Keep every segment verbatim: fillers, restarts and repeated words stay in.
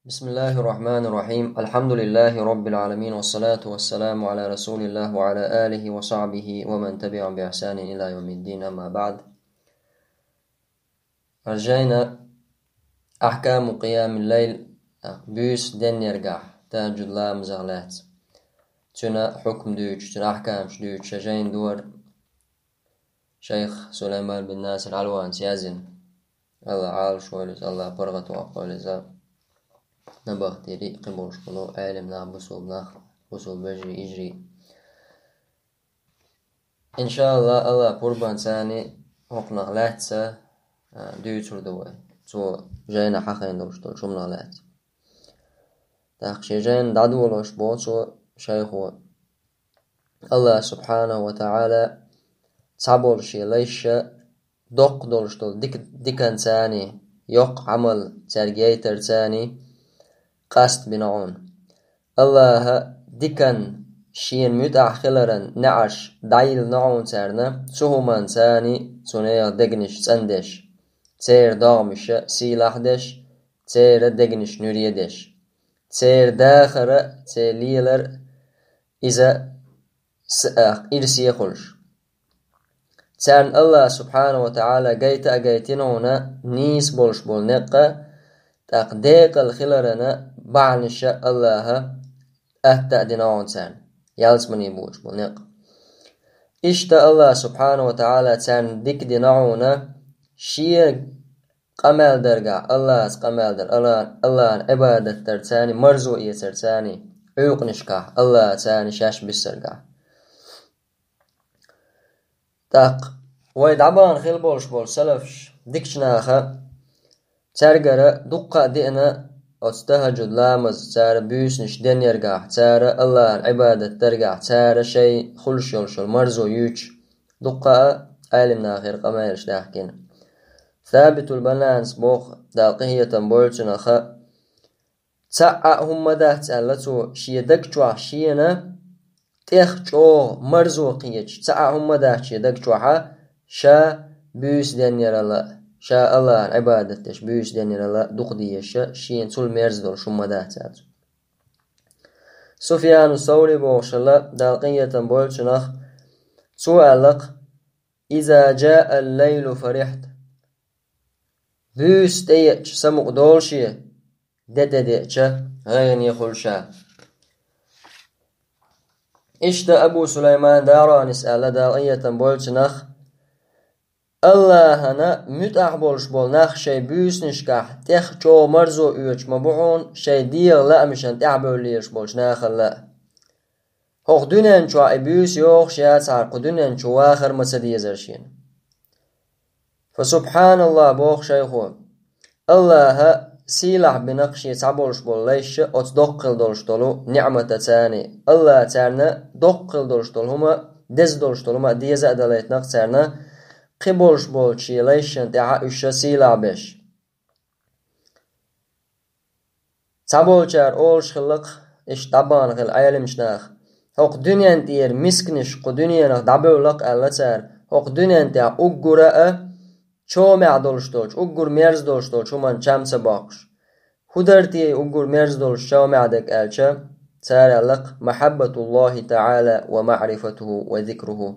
بسم الله الرحمن الرحيم. الحمد لله رب العالمين، والصلاة والسلام على رسول الله وعلى آله وصحبه ومن تبعهم بإحسان إلى يوم الدين، أما بعد. Жайна أحكام قيام الليل, буьйса денна яргахь, тахӀажжуд ламазах лаьцна. Цуьнан хьукам дуьйцуш, цуьнан ахькамаш дуьйцуш жайна дора шайх Сулайман бин Насир Алванис язйина. АллахӀ Ӏалаш войла иза, АллахӀ паргӀатваккха войла иза. Набахтери, кхин болуш болу Ӏелам нах, бусулба нах, бусулба вежарий, йижарий. Иншааллахь, АллахӀ пурбанца хӀокхунах лаьцна, а, дуьйцур ду вай. Цо жайна хьахийна долуш долчу хӀуманах лаьцна. ТӀаккха шен жайна дӀадолош боху цо, шайхо. АллахӀ субхьанаху ва таӀала цхьаболу шен лайшна доккха долуш долу дика, диканца а, йоккха Ӏамал цаьрга яйтарца а къаст бина хьуна. АллахӀа диканна, шена муьтӀахь хиларан неӀарш дӀайиллина хьуна царна, цу хӀуманца а цу нехан дегнаш цӀандеш, церан догӀмаш сийлахь деш, церан дегнаш нуьре деш, церан дахар а, церан лелар а иза с-, а, ирсе а хуьлуш. Царна АллахӀа субхьанаху ва таӀала гайта а гайтина хьуна нийса болуш болу некъ, тӀаккха декъала хиларан бахьанаш а АллахӀа атта а дина хьуна царна, ялсамане боцуш болу некъ. Иштта АллахӀа субхьанаху ва таӀала царна дика дина хьуна шен къамел даргахь, АллахӀаца къамел дар, АллахӀ-, АллахӀан Ӏибадат дарца а, марзо эцарца а, Ӏуьйкъанашкахь АллахӀаца а шаьш бисаргахь. ТӀаккха вай дӀабахана хила болуш болу салафаш, дикачу наха, цаьргара дуккха а деана оцу тахӀажжуд ламаз, цара буьйсанаш денна яргахь, цара АллахӀан Ӏибадат даргахь, цара шайн хуьлуш йолуш йолу марзо юьйцуш, дуккха а Ӏелам нахера къамелаш даьхкина. Сабитул Бананас боху, Дала къинхетам бойла цунах, цхьа а хӀума дац аьлла цо, шен даг чохь шена тӀех чӀогӀа марзо кхеташ, цхьа а хӀума дац шен даг чохь, ша буьйса денна ярал а, ша АллахӀан Ӏибадат деш буьйса денна ярал а дукха дезаш, шена цул мерза долуш хӀума дац аьлла цо. Суфьяну Саври бохуш аьлла, Дала къинхетам бойла цунах, цо аьлла-кх: «Иза жаал лайлу фарихьта». Буьйса тӀееъча самукъадолуш, де тӀедеъча гӀайгӀане хуьлуш. Иштта Абу Сулайман Даранис аьлла, Дала къинхетам бойла цунах: АллахӀана муьтӀахь болуш болу нах шайн буьйсанашкахь тӀех чӀогӀа марзо оьцуш ма бу хьуна, шайн дегӀан лаамашна тӀаьхьабевлла лелаш болчу нахал а. ХӀокху дуьнен чохь и буьйса йогӀуш яцахьара, кху дуьнен чу вахар ма ца дезара шена. Фа субхьаналлахӀ, боху шайхо. АллахӀа сийлахь бина-кх шен цхьаболуш болу лайшна оцу доккха хила долуш долу ниӀматаца а. АллахӀа царна доккха хила долуш долу хӀума, деза долуш долу хӀума деза а далийтина-кх царна, кхин болуш болчу шен лайшна тӀехь уьш сийлахь беш. Цхьаболчара олуш хилла-кх, иштта дӀабахана хилла Ӏеламчу наха: «ХӀокху дуьнен тӀера мисканаш кху дуьненах дӀабевлла-кх», аьлла цара, «хӀокху дуьнен тӀехь уггара а чомехь долуш долчу, уггар мерза долуш долчу хӀуманна чам ца боккхуш». «ХӀун дара те уггар мерза долуш чомехь дерг?» аьлча, цара аьлла-кх: «Махьаббатуллахи таӀала ва маӀрифатуху ва зикруху».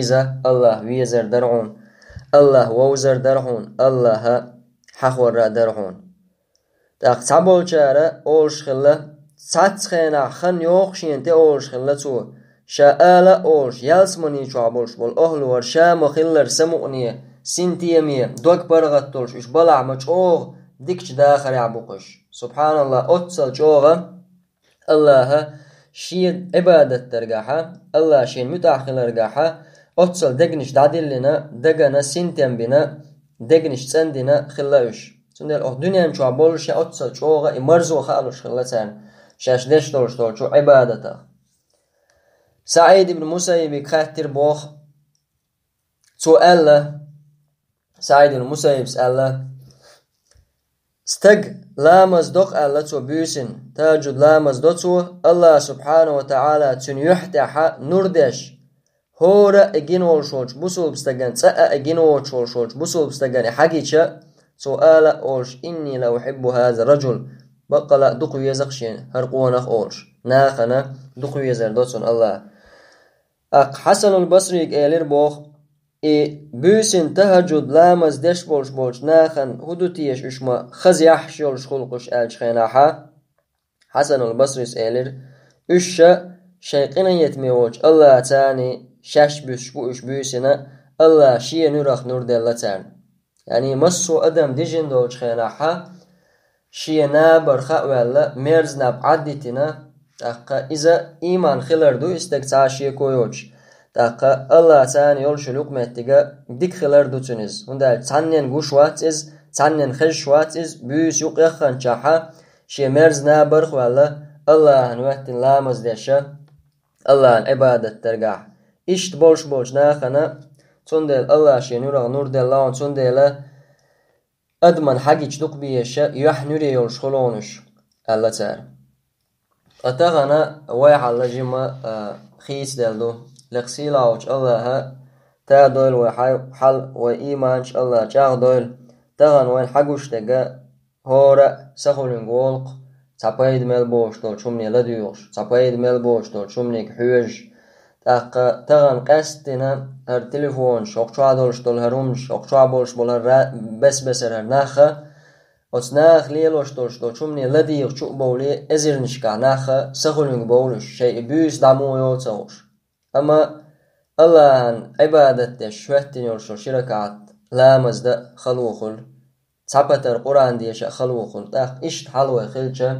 Иза АллахӀ везар дара хьуна, АллахӀ вовзар дара хьуна, АллахӀ хьахор а дара хьуна. ТӀаккха цхьаболчара олуш хилла, цхьацца хенахь хан йоху шена тӀе олуш хилла цо, ша ала а олуш, ялсамани чохь болуш болу охӀла вара ша ма-хиллара самукъане, синтеме, дог паргӀат долуш уьш балахь ма чӀогӀа дикачу дахарехь бу-кх уьш. СубхьаналлахӀ, оццал чӀогӀа АллахӀа шен Ӏибадат даргахьа, АллахӀа шен муьтӀахь хиларгахьа, оццал дегнаш дӀадиллина, дагана синтем бина, дегнаш цӀандина хилла уьш. Цундела оха дуьнен чохь боллуш а оццал чӀогӀа и марзо хаалуш хилла царна шаьш деш долуш долчу Ӏибадатах. СаӀид ибн Мусаййибе хаьттира боху. Цо аьлла, СаӀид ибн Мусаййибс аьлла: «Стаг ламаз до-кх», аьлла цо буьйсина, тахӀажжуд ламаз до цо, АллахӀ субхьанаху ва таӀала цуьнан юьхь тӀехьа нур деш, хӀора а и гина волуш волчу бусулба стагана, цкъа а и гина воцуш волуш волчу бусулба стагана и хьагича, цо ала а олуш: «Инни ла ухьиббу хӀаза ражул». Баккъала а дукха веза-кх шена хӀара къонах олуш. Нахана дукха везар до цунна АллахӀа. ТӀаккха Хьасанул Басрига элира боху, и буьйсина тахӀажуд ламаз деш болуш болчу нахана хӀун ду теша уьш ма хаза яхьаш йолуш хуьлу-кх уьш аьллачу хенахьа, Хьасанул Басрис элира, уьш ша шайн къинхетаме волчу АллахӀаца шаьш буьсуш бу уьш буьйсина, АллахӀа шен нуьрах нур делла царна. Яъни массо а адам дижина долчу хенахьа, шен набар хаа ваьлла, мерза наб Ӏаддитина, тӀаккха иза ийман хилар ду, и стаг цхьа а шеко йоцуш. ТӀаккха АллахӀаца йолуш йолу юкъаметтига дика хилар ду цуьнан иза. ХӀунда аьлча цхьаннен гуш вац иза, цхьаннен хезаш вац иза, буьйса юкъ яхханчохьа, шен мерза набарх а ваьлла, АллахӀана хӀоьттина ламаз деша, АллахӀана Ӏибадат даргахь. Иштта болуш болчу нахана, цундела АллахӀа шен нуьрах нур делла хьуна, цундела адаман хьагича дукха безаш, юьхь нуьре йолуш хуьлу хьуна уьш, аьлла цара. Ткъа тахана вай хьал жимма, а, хийцаделла ду. Лекха сийлахьчу АллахӀа тадойла вай хьай-, хьал, вай ийманаш АллахӀа чӀагӀдойла. Тахана вайна хьагуш дерг хӀора а сахуьлуьнга волу-кх, цхьа пайда мел боцуш долчу хӀумане ладуьйгӀуш, цхьа пайда мел боцуш долчу хӀуманега хьоьжуш. ТӀаккха тахана къаьсттина хӀара телефонаш, хӀокху чохь долуш долу хӀара хӀуманаш, хӀокху чохь болуш болу хӀара ра-, бес-бесара хӀара нахха, оцу наха лелош долуш долчу хӀумане ладийгӀа чу а бовлий, эзарнашкахь нахха сахуьлуьнга бовлуш, шайн и буьйса дӀа муха йо ца хууш. Амма АллахӀана Ӏибадат деш хӀоьттина йолуш йолу ши ракаӀат ламаз дан а хало хуьлу, цхьа патар Къуръан деша а хало хуьлу. ТӀаккха иштта хьал вай хилча,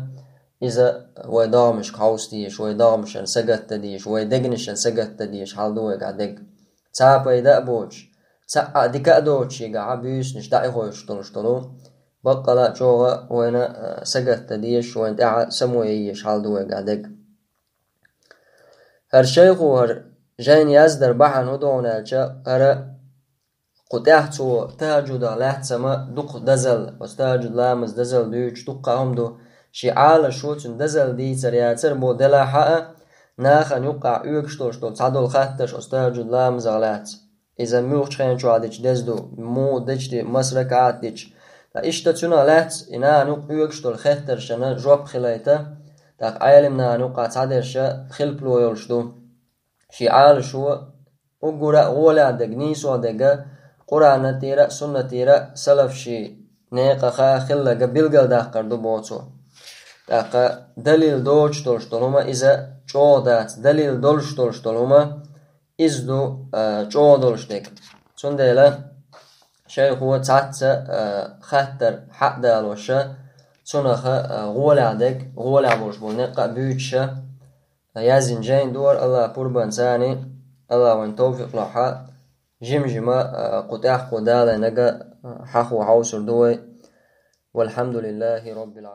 иза вай догӀмашка хьовса дезаш, вай догӀмашна сагатта дезаш, вай дегнашна сагатта дезаш хьал ду вайгахь дерг. Цхьа а пайда а боцуш, цхьа а дика а доцуш, шегахьа буьйсанаш дӀаиххуьйсуш долуш долу, баккъала а чӀогӀа вайна, а, сагатта дезаш, вайна тӀаьхьа само ян езаш хьал ду вайгахь дерг. ХӀара шайхо хӀара жайна яздар бахьана хӀун ду хьуна аьлча, хӀара кху тӀаьхьа цо тахӀажудах лаьцна-м дукха дозалла, оцу тахӀажуд ламаз дозалла дуьйцуш дуккха а хӀума ду. Шен Ӏалашо цуьнан дозалла дийцар яцара бо делахьа а, нахана юккъехь оьгуш долуш долу цхьадолу хаттарш оцу тахӀажуд ламазах лаьцна. Иза муьлхачу хенахь дича деза ду, муха дича де, маса ракаӀат дича. Ткъа иштта цунах лаьцна, и нахана юккъехь оьгуш долу хеттаршна жоп хилийта, тӀаккха Ӏелам нахана юккъехь цхьадерш хилпало йолуш ду. Шен Ӏалашо уггара а гӀолехь дерг, нийсо дерг, Къуръана тӀера а, суннатера а, салафийн некъаха хилларг билгалдаккхар ду боху цо. ТӀаккха далил доцуш долуш долу хӀума иза чӀогӀа дац, далил долуш долуш долу хӀума иза ду, а, чӀогӀа долуш дерг. Цундела шайхо цхьацца, а, хаттар хьаъ далоша, цунах, а, гӀолехь дерг, гӀолехь болуш болу некъ а буьйцуша, яздина жайна дора, АллахӀа пурбанца, АллахӀа вайна тавфикъ лохьа, жим-жима, а, кху тӀехь кху далайнарг, а, хьахо хьовсур ду вай. Валхьамдулиллахи Роббил Ӏаламин.